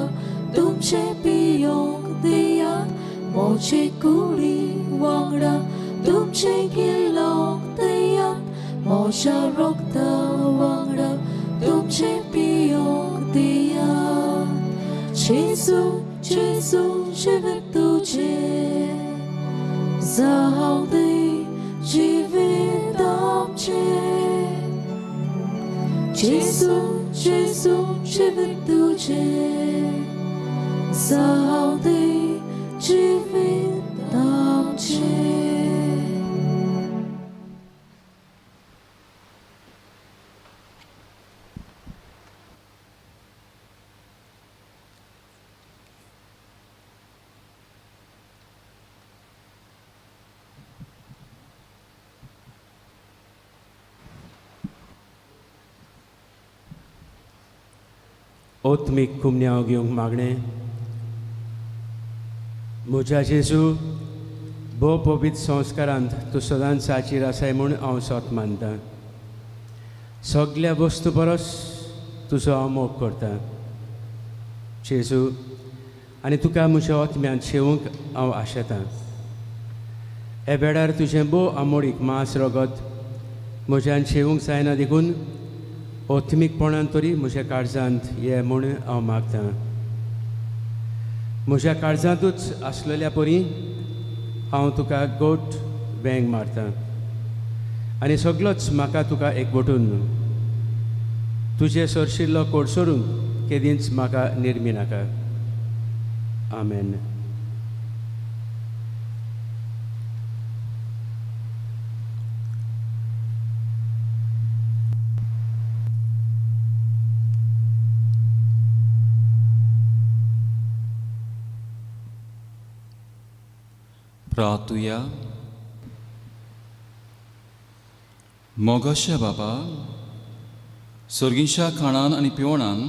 तुमचें पियोंक दियात. म्हजी कुडी वांगडा तुमचें किल्लो दियात, म्हज्या रोगता वांगडा तुमचे पियोंक दियात. जेजू जेजू जिवीत तुजें जावं दी जिवीत आमचें. जेजू जेजू जिवीत तुजें जावं दी जिवीत आमचें. ओत्मीक कुमन्यांव घेवंक मागणें. म्हज्या जेजू, भोव पवित्र संस्कारांत तूं सदांच साचीर आसाय म्हूण हांव सोत मानतां. सगल्या वस्तू परस तुजो हांव मोग करतां जेजू, आनी तुका म्हज्या ओतम्यांत शेवूंक हांव आशेतां. हे वेळार तुजें भोव आमोडीक मांस रगत म्हज्यान शेवूंक जायना, देखून ओत्मीकपणान तरी म्हज्या काळजांत ये म्हूण हांव मागतां. म्हज्या काळजांतूच आसलेल्या परी हांव तुका गोट वेंग मारतां आनी सगलोच म्हाका तुका एकवटून तुजें सरशिल्लो कोडसोरून केदींच म्हाका निर्मी नाका. आमेन. प्रातुया. मोगाश्या बाबा, सर्गींच्या खाणान आनी पिवणान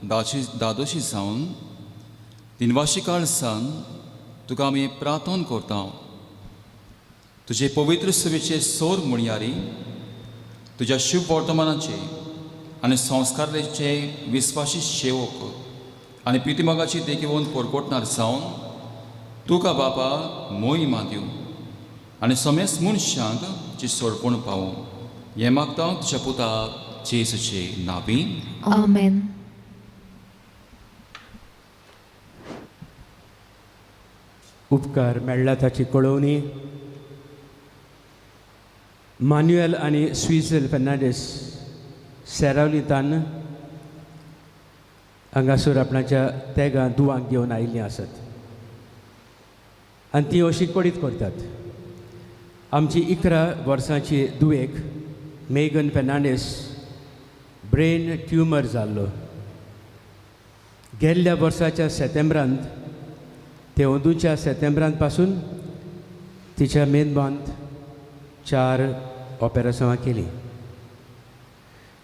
दाशी दादोशी जावन दिनवाशी काळसान तुका आमी प्रार्थन करता. तुजे पवित्र सेवेचे सोर म्हणयारी तुज्या शुभ वर्तमानाचे आनी संस्काराचे विस्वाशी सेवक आनी प्रितीमोगाची देखीवन परकोटणार जावन तुका बाबा मोहिमा दिवं आनी समेस्त मनशांक जी सोडपण पावूं हें मागता तुज्या पुता जेजूचे नावीन. आमेन. उपकार मेळ्ळा ताची कळोवणी. मान्युएल आनी स्विझल फेर्नांडीस सेरावलीतान हांगासर आपणाच्या तेगां दुवांक घेवन आयिल्लीं आसत आनी ती अशी कडीत करतात. आमची 11 वर्सांची दुवेक मेगन फेर्नांडीस ब्रेन ट्युमर जाल्लो. गेल्ल्या वर्साच्या सेतेंब्रांत ते अंदूच्या सेतेंब्रांत पासून तिच्या मेंदवांत 4 ऑपेरेशनां केलीं.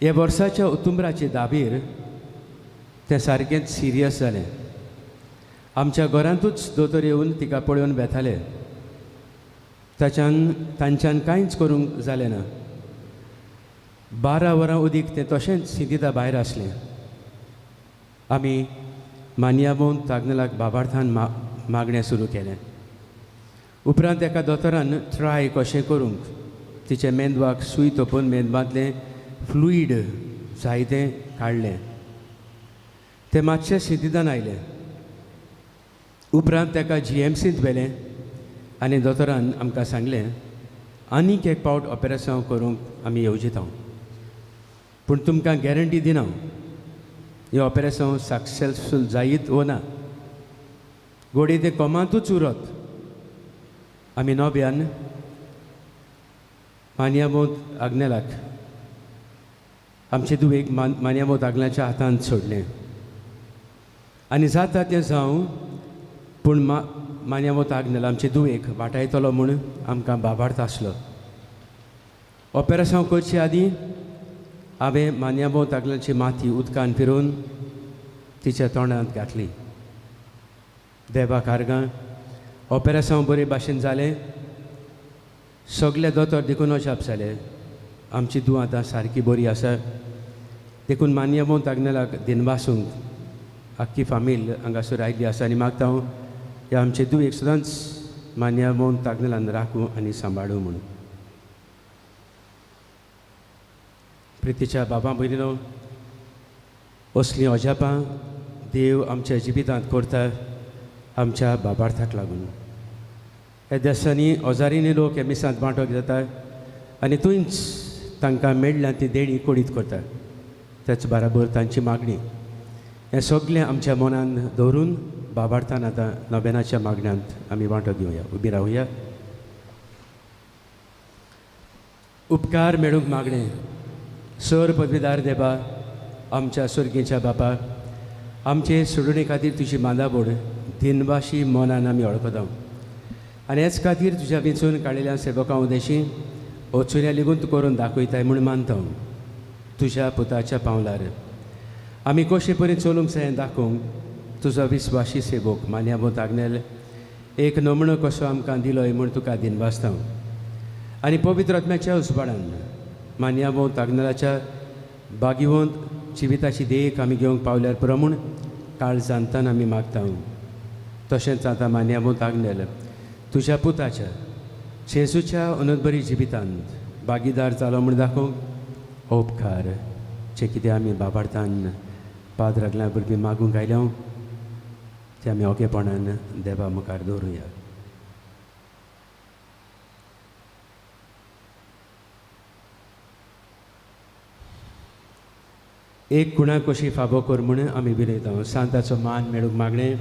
ह्या वर्साच्या उतुंबराचे दाबीर तें सारकेंच सिरियस जालें. आमच्या घरांतूच दोतोर येवन तिका पळोवन वेताले. ताच्यान तांच्यान कांयच करूंक जालें ना. 12 वरां उदीक तें तशेंच सिंतिदा भायर आसलें. आमी मानयाबोन तागनलाक बाबार्थान मागणें सुरू केलें. उपरांत एका दोतोरान ट्राय कशें करूंक तिचे मेंदवाक सूय तोपून मेंदवांतलें फ्लुईड जायतें काडलें. तें मातशें सिंतिदान आयलें. उपरांत ताका जीएमसींत व्हेलें आनी दोतोरान आमकां सांगलें आनीक एक पावट ऑपेरेशन करूंक आमी येवजिता, पूण तुमकां गॅरंटी दिना हें ऑपेरेशन सक्सेसफूल जायत वो ना. घोडये तें कोमांतूच उरत. आमी नव्यान मानयामोत आग्नेलाक आमचे दुवेक मानयामोत आग्नेलाच्या हातांत सोडलें आनी जाता तें जावं, पूण मानयामोत आग्नेल आमचे दुवेक वाटायतलो म्हूण आमकां बाबार्थ आसलो. ऑपेरेशन करचे आदीं हांवें मानयामोत आग्नेलाची माती उदकान फिरोवन तिच्या तोंडांत घातली. देवा कारगां ऑपेरेशन बरे भाशेन जालें. सगळे दोतोर देखून अजाप जाले. आमची धूव आतां सारकी बरी आसा, देखून मानयामोत आग्नेलाक दिनवासूंक आख्खी फामील हांगासर आयिल्ली आसा आनी मागता हांव ह्या आमचे दुयेक सदांच मानयामोत आग्नेलान राखूं आनी सांबाळूं म्हूण. प्रितीच्या बाबा भयणीनो, असलीं अजापां देव आमच्या जिवितांत करता आमच्या बाबार्थाक लागून. ह्या देसांनी हजारांनी लोक ह्या मिसांत वांटो घेता आनी थंयच तांकां मेळ्ळ्या ती देणी कोडीत करता. त्याच बराबर तांची मागणी हें सगळें आमच्या मनान दवरून बाबार्थान आतां नव्यानाच्या मागण्यांत आमी वांटो घेवया. उबी रावया. उपकार मेळूंक मागणें. सर पदवीदार देवा, आमच्या सर्गीच्या बापा, आमचे सोडणे खातीर तुजी मांदाबोड दिनवाशी मनान आमी वळखता आनी हेच खातीर तुज्या विंचून काडिल्ल्या सेवकां उदेशी वचुन्या लेगून तूं करून दाखयताय म्हूण मानता. तुज्या पुताच्या पावलार आमी कशे परी चलूंक जाय दाखोवंक तुजो विस्वाशी सेवक मान्याबोत आग्नेल एक नमणो कसो आमकां दिलोय म्हूण तुका दिनवासता. आनी पवित्र आत्म्याच्या उजवाडान मान्याबोत आग्नेलाच्या बागिवंत जिविताची देख आमी घेवंक पावल्यार पुरो म्हूण काळजांतान आमी मागता. तशेंच आतां मान्याबोत आग्नेल तुज्या पुताच्या जेजूच्या अनंतबरी जिवितांत भागीदार जालो म्हूण दाखोवंक हो उपकार जे कितें आमी बाबार्थान पाद्रागल्या भुरगीं मागूंक आयल्या ते आमी ओगेपणान देवा मुखार दवरुया. एक कुणा कशी फाबो कर म्हूण आमी विनयता. सांताचो मान मेळूंक मागणें.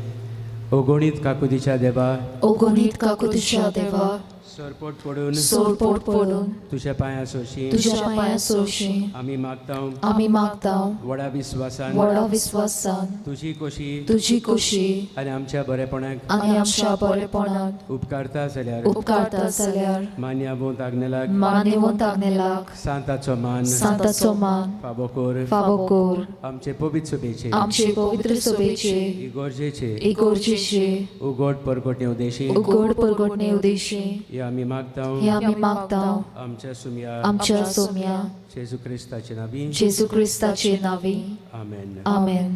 ओगोणीत काकुतीच्या देवा, ओगणीत काकुतीच्या देवा, सरपोट पडून सोरपोट पडून तुज्या पांया सोशी तुज्या पांया सोशी आमी मागता. आमी मागता. व्हडा विस्वासान व्हडा विस्वासान तुजी कोशी तुजी कोशी आनी आमच्या बरेपणाक आनी आमच्या बरेपणाक उपकारता जाल्यार उपकारता जाल्यार मान्याबोत आग्नेलाक मानेवंत आग्नेलाक सांताचो मान सांताचो मान फाबो कर. फावो कर. आमचे पवित्र सभेचे आमचे पवित्र सभेचे इगोर्जेचे इगोर्जेचे उगड परगटणे उदेशी उगड परगटणे उदेशी हे आमी मागता. हे आमी मागता. आमच्या सुमया आमच्या सोम्या जेजू क्रिस्ताचे नावी. जेजू क्रिस्ताचे नावी. आमेन. आमेन.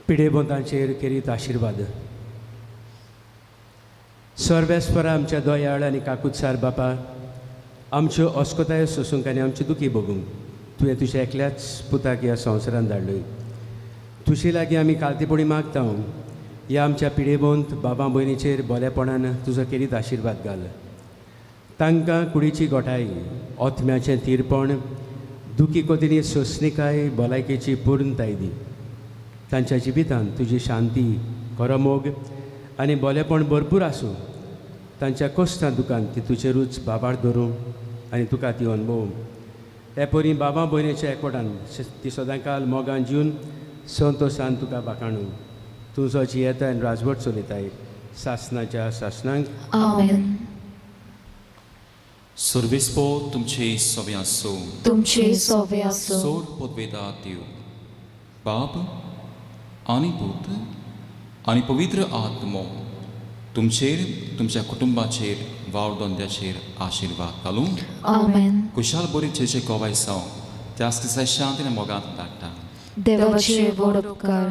पिडेबोंतांचेर केरीत आशिर्वाद. सर्वेस्परा आमच्या दयाळ आनी काकुत्सार बापा, आमच्यो अस्कतायो सोसूंक आनी आमच्यो दुखी भोगूंक तुवें तुज्या एकल्याच पुताक ह्या संवसारांत धाडलोय. तुजे लागीं आमी कालतेपणी मागता. ह्या आमच्या पिडेबोंत बाबा भयणीचेर बरेपणान तुजो केरीत आशिर्वाद घाल. तांकां कुडीची गोठाय, ओतम्याचें तीरपण, दुखी कोतीनी सोंसणीकाय, भलायकेची पूर्णताय दी. तांच्या जिवितांत तुजी शांती, खरो मोग आनी बरेपण भरपूर आसूं. तांच्या कश्टां दुकान ती तुजेरूच बाबार धरूं आनी तुका ती अणभवूं. हे परी बाबा भयणीच्या एकवटान ती सदांकाल मोगान जिवन संतोशान तुका बाकाणू. तुजो जियेता आनी राजवट चलयताय सासनाच्या सासनांक. आमेन. सर्वेस्पो तुमचे सवे आसूं. तुमचे सोवे आसूं. सोड पदवेदा देव बाप आनी पूत आनी पवित्र आत्मो तुमचेर, तुमच्या कुटुंबाचेर, वावर धंद्याचेर आशिर्वाद घालूं. आमेन. कुशाल बरी जेचे गोवाय जावं त्याच दिसा शांतीन मोगांत धाडटा. देवाचे व्हड उपकार.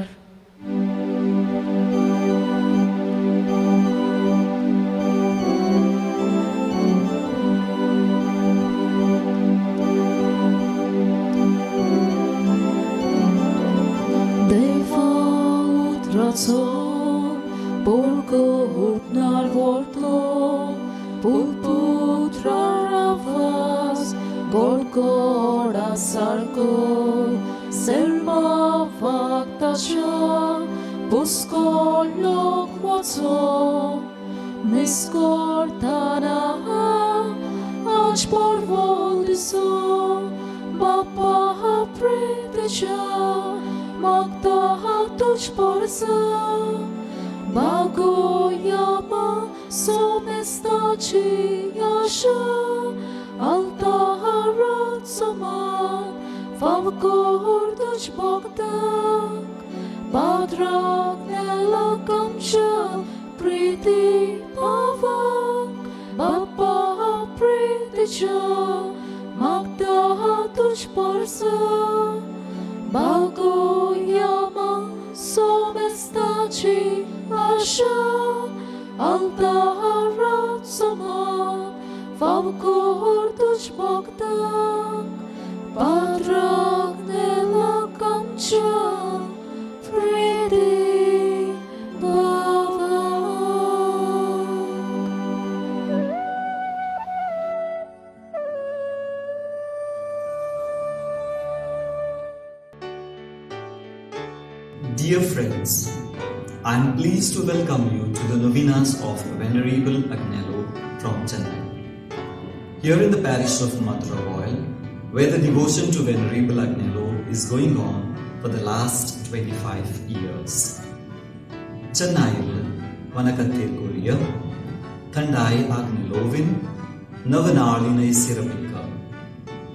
देवा उतराचो पोरको उठणार वरतलो पुलपुत्रार आवाज गोडगोडा सारको सेर्मा वागताशा पुस्कोळ लोक वचो निस्कोरताना आज porvol दिसो बापा प्रीतीच्या मागता तुझ परसा बागोयामा सोमेस्ताची आशा altaharat soman favkor tuj bogdak Padrak nelak amcha priti pavak Bapa priticha magda tuj parsa Bagoyama somestachi आमची आशा आल्ताराचो मान फाव कोर तुज भक्ताक पात्राक नेलाक आमच्या प्रिती भावाक. Dear friends, I am pleased to welcome you to the novenas of Venerable Agnello from Chennai. Here in the parish of Maduravoyal, where the devotion to Venerable Agnello is going on for the last 25 years. சென்னையில் வணக்கத்திற்குரிய தந்தை அக்னெலோவின் நவநாளினை சிறப்பிக்க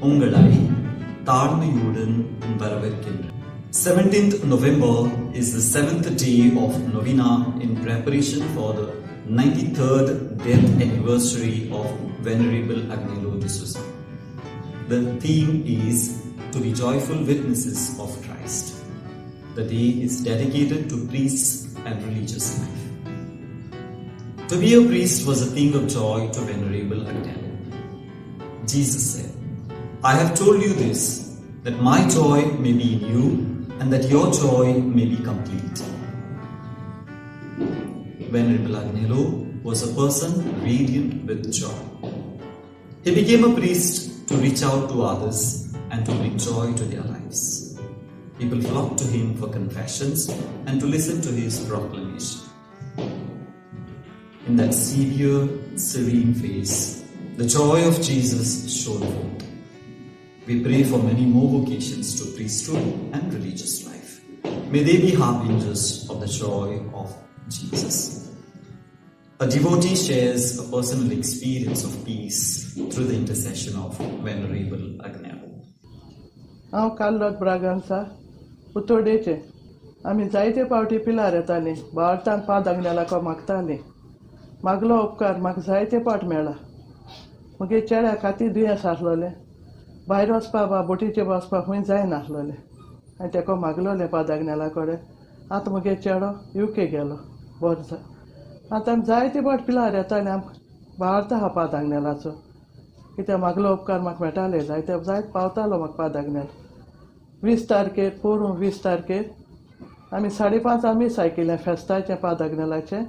உங்களை தாழ்மையுடன் வரவேற்கின்றேன். 17th November is the seventh day of Novena in preparation for the 93rd death anniversary of Venerable Agnello D'Souza. The theme is to be joyful witnesses of Christ. The day is dedicated to priests and religious life. To be a priest was a thing of joy to Venerable Agnello. Jesus said, "I have told you this, that my joy may be in you and that your joy may be complete." Venerable Agnello was a person radiant with joy. He became a priest to reach out to others and to bring joy to their lives. People flocked to him for confessions and to listen to his proclamation. In that severe, serene face, the joy of Jesus shone forth. We pray for many more vocations to priesthood and religious life. May they be harbingers of the joy of Jesus. A devotee shares a personal experience of peace through the intercession of Venerable Agnello. हांव कार्लोत ब्रागांसा, उतोडेचे. आमी जायते फावटी पिलार येतालीं. भारतान पाद आग्नेलाको मागतालीं. मागलो उपकार म्हाका जायते पाट मेळ्ळा. मुगे चेड्या खातीर दुयेंस आसलोलें. भायर वचपा बा बोटीचेर वचपा खंय जायनासलोलें. हांवें तेका मागलोलें पाद आग्नेला कडेन. आतां मुगे चेडो युके गेलो, बरो जा. आतां आमी जायते फावट पिलार येतालीं. आमकां भारत आहा पाद आग्नेलाचो, कित्याक मागलो उपकार म्हाका मेळटाले जायते, जायत पावतालो म्हाका पाद आग्नेल. 20 तारखेर, पोरूं 20 तारखेर आमी 5:30 मीस आयकिलें फेस्ताचें पाद आग्नेलाचें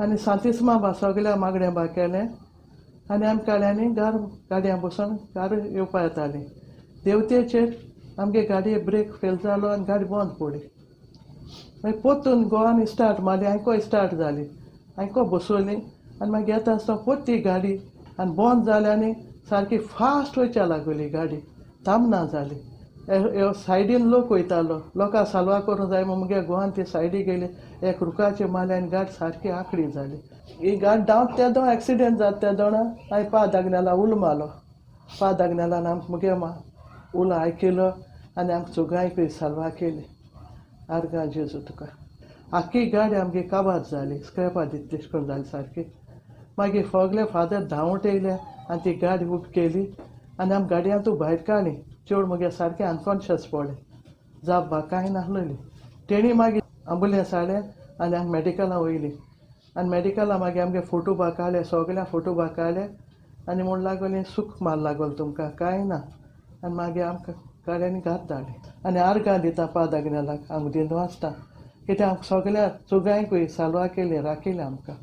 आनी सांतिस्मा बा सगल्या मागणें बा केलें आनी आमी काड्यांनी गार गाडयां बसून गार येवपा येतालीं. देवतेचेर आमगे गाडये ब्रेक फेल जालो आनी गाडी बंद पडली. मागीर परतून गोवान स्टार्ट मारली, आयको स्टार्ट जाली, आयको बसवली आनी मागीर येता आसतना परती गाडी आनी बंद जाली आनी सारकी फास्ट वयच्या लागली, गाडी थांबना जाली. सायडीन लोक वयतालो, लोकां साल्वार करूंक जाय म्हूण मुगे गोवान ती सायडी गेली. एक रुखाचेर मारली आनी गाडी सारकी आंकडी जाली. ही गाडी धांवत तेदो एक्सिडेंट जाता तेदोणा हांवें पाद आग्नेला उलो मारलो. पाद आग्नेलान आमकां मुगे उलो आयकिलो आनी आमकां चोगांयकूय साल्वार केली. आर्गां जेजू तुका. आख्खी गाडी आमगे काबार जाली, स्क्रॅपा दिता तशें करून जाली सारकी. मागीर सगले फादर धांवट येयले आनी ती गाडी उबी केली आनी आमी गाडयांतू भायर काडली. चेड मुगे सारकें अनकॉन्शियस पडलें, जाप बा कांय नासलेली. तेणी मागीर आंबुलन्स हाडलें आनी आमी मॅडिकलां वयली आनी मॅडिकलां मागीर आमगे फोटो बा काडले, सगल्या फोटो बा काडले आनी म्हूण लागली सूख मार लागलो तुमकां कांय ना. आनी मागीर आमकां गाडयांनी घात धाडली आनी आर्गां दिता पाद आग्नेलाक. आमकां दिन वाचता, कित्याक आमकां सगल्या चोगांयकूय साल्वार केली, राखयलें आमकां.